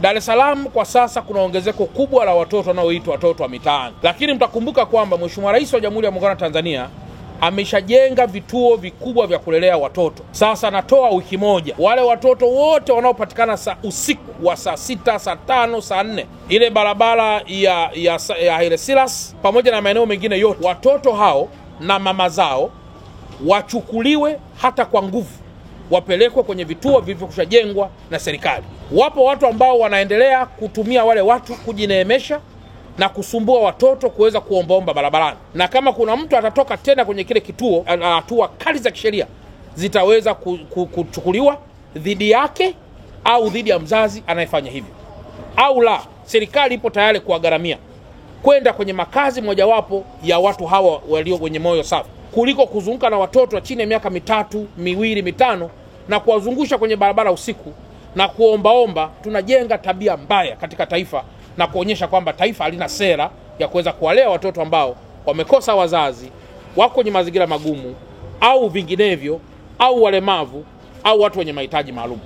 Dar es Salaam kwa sasa kuna ongezeko kubwa la watoto wanaoitwa watoto wa mitaani, lakini mtakumbuka kwamba Mheshimiwa Rais wa Jamhuri ya Muungano wa Tanzania ameshajenga vituo vikubwa vya kulelea watoto. Sasa natoa wiki moja, wale watoto wote wanaopatikana saa usiku wa saa 6, saa 5, saa 4, ile barabara ya Haile Silas pamoja na maeneo mengine yote, watoto hao na mama zao wachukuliwe hata kwa nguvu, wapelekwe kwenye vituo vilivyokushajengwa na serikali. Wapo watu ambao wanaendelea kutumia wale watu kujineemesha na kusumbua watoto kuweza kuombaomba barabarani, na kama kuna mtu atatoka tena kwenye kile kituo, hatua kali za kisheria zitaweza kuchukuliwa dhidi yake au dhidi ya mzazi anayefanya hivyo. Au la, serikali ipo tayari kuwagharamia kwenda kwenye makazi mojawapo ya watu hawa walio wenye moyo safi, kuliko kuzunguka na watoto wa chini ya miaka 3, 2, 5 na kuwazungusha kwenye barabara usiku na kuombaomba. Tunajenga tabia mbaya katika taifa na kuonyesha kwamba taifa halina sera ya kuweza kuwalea watoto ambao wamekosa wazazi, wako kwenye mazingira magumu au vinginevyo, au walemavu au watu wenye mahitaji maalum.